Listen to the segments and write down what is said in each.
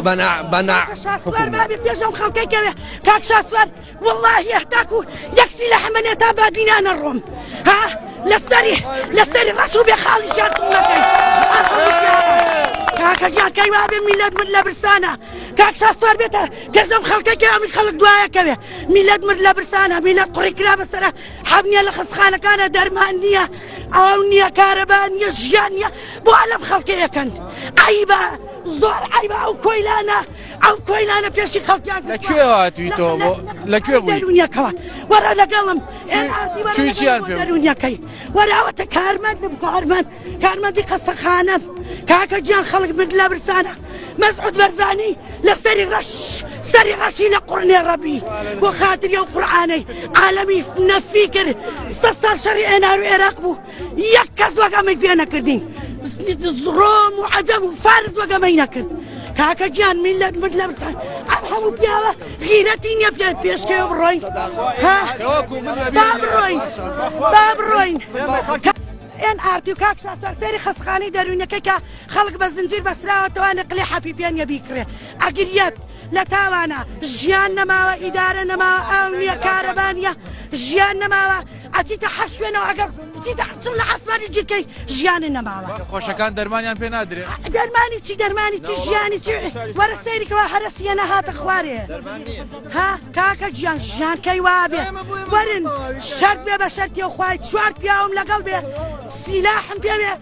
بە نا بە نا شاسوار بابێ پێش ئەم خەڵکەی کەوێ کاک شاسوار وەڵاهی هەتاکو یەک سیلاحم بەنێ تا بادینا نەڕۆم ها لەسەری لەسەری ڕەش و بێ خاڵیشیان توڵ نەکەی کاکە گیان کەی وابێ میلەت مرد لە برسانە کاک شاسوار بێتە پێش ئەم خەڵکەی کە ئەمی خەڵک دوایە کەوێ میلەت مرد لە برسانە میلەت قوڕی کرا بەسەرە حەب نییە لە خەسخانەکانە دەرمان نییە ئاو نییە کارەبا نییە ژیان نییە بۆ لەم خەڵکەیەکەن عیبە زۆر عیبە ئەو کۆیلانە ئەو کۆیلانە پێشی خەڵکیان لە کوێ هاتووی تۆ بۆ لە کوێ بووی دەروونیەکەوە وەرە لەگەڵم چووی چیان پێ دەروونیەکەی وەراوەتە کارمەندم کارمەند کارمەندی قەسەخانەم کاکە گیان خەڵک مرد لە برسانە مەسعود بەرزانی لە سەری ڕەش سەری ڕەشی لە قوڕنێ ڕەبی بۆ خاتری ئەو قورعانەی عالەمی نەفی کرد سە ساڵ شەڕی ئێنار و عێراق بوو یەک کەس وەک ئەمەی پێ نەکردین ڕۆم و عەجەم و فارس وەک ئەمەی نەکرد کاکە گیان میلەت مرد لە برسان ئەم هەموو پیاوە غیرەتی نییە پێ پێشکەوە بڕۆین ها با بڕۆین با بڕۆین ئێن ئارتی و کاک شاسوار سەیری خەستخانەی دەروونەکەی کە خەڵک بە زنجیر بەستراوەتەوە نقلی حەپی پێ نیە بیکڕێ ئەگریەت لە تاوانە ژیان نەماوە ئیدارە نەماوە ئاو نییە کارەبا نییە ژیان نەماوە ئەچیتە هەر شوێنەوە ئەگەر بچیتە چڵ لە عەسمانی گیرکەی ژیانت نەماوە. نەخۆشەکان دەرمانیان پێ نادرێ؟ دەرمانی چی دەرمانی چی ژیانی چی وەرە سەیری کەوە هەرەسیە نەهاتە خوارێ ها کاکە گیان ژیان کەی وابێ وەرن شەرت بێ بە شەرتی و خوای چوار پیاوم لەگەڵ بێ سیلاحم پێ بێ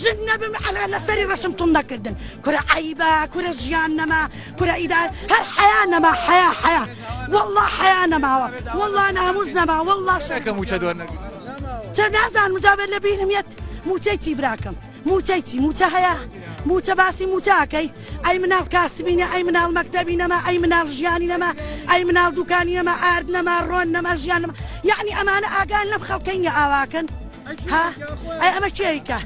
ژن نەبم عەلا لەسەری ڕەشم توند نەکردن کورە عەیبە کورە ژیان نەما کورە ئیدار هەر حەیا نەما حەیا حەیا والله حەیا نەماوە والله ناموس نەما والله شەکە موچە دووە نەگرت چە نازانم جابێت لە بیرم یەت موچەی چی براکەم موچەی چی موچە هەیە موچە باسی موچاکەی ئەی مناڵ کاسبینە ئەی مناڵ مەکتەبی نەما ئەی مناڵ ژیانی نەما ئەی مناڵ دوکانی نەما ئارد نەما ڕۆن نەما ژیان نەما یعنی ئەمانە ئاگان لەم خەڵکەی نیە ئاواکەن ها ئەی ئەمە کێیکە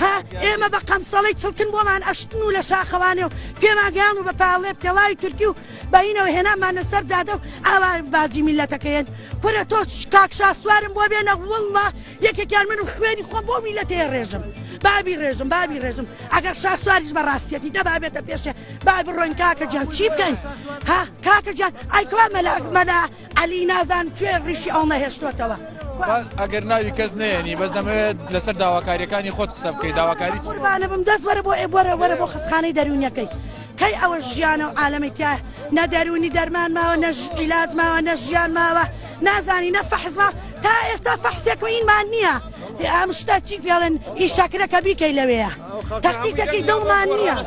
ها ئێمە بە قەمسەڵی چڵکن بۆمان ئەشتن و لە شاخەوانێ و پێمان گەیان و بە پاڵێ پێڵاوی تورکی و بەینەوە هێنامان لەسەر جادە و ئاوا باجی میلەتەکەیەن کورە تۆ کاک شاسوارم بۆ بێنە واللە یەکێکیان من و خوێنی خۆم بۆ میلەتەیە ڕێژم بابی ڕێژم بابی ڕێژم ئەگەر شاسواریش بە ڕاستیەتی دەبا بێتە پێشێ با بڕۆین کاکە گیان چی بکەین ها کاکە گیان ئەی کوا مەلا مەلا عەلی نازانم کوێ ڕیشی ئەو نەهێشتۆتەوە. باس ئەگەر ناوی کەس نەیەنی بەس دەمەوێت لەسەر داواکاریەکانی خۆت قسە بکەی داواکاری چی؟ قوربانە بم دەست وەرە بۆ وەرە وەرە بۆ خەستخانەی دەروونیەکەی کەی ئەوە ژیانە و عالەمی تیا نە دەروونی دەرمان ماوە نە عیلاج ماوە نە ژیان ماوە نازانی نە فەحس ماوە تا ئێستا فەحسێک و ئینمان نییە ئەم شتە چی پێڵێن ئی شەکرە کە بیکەی لەوێیە تەخفیفێکی دڵمان نییە.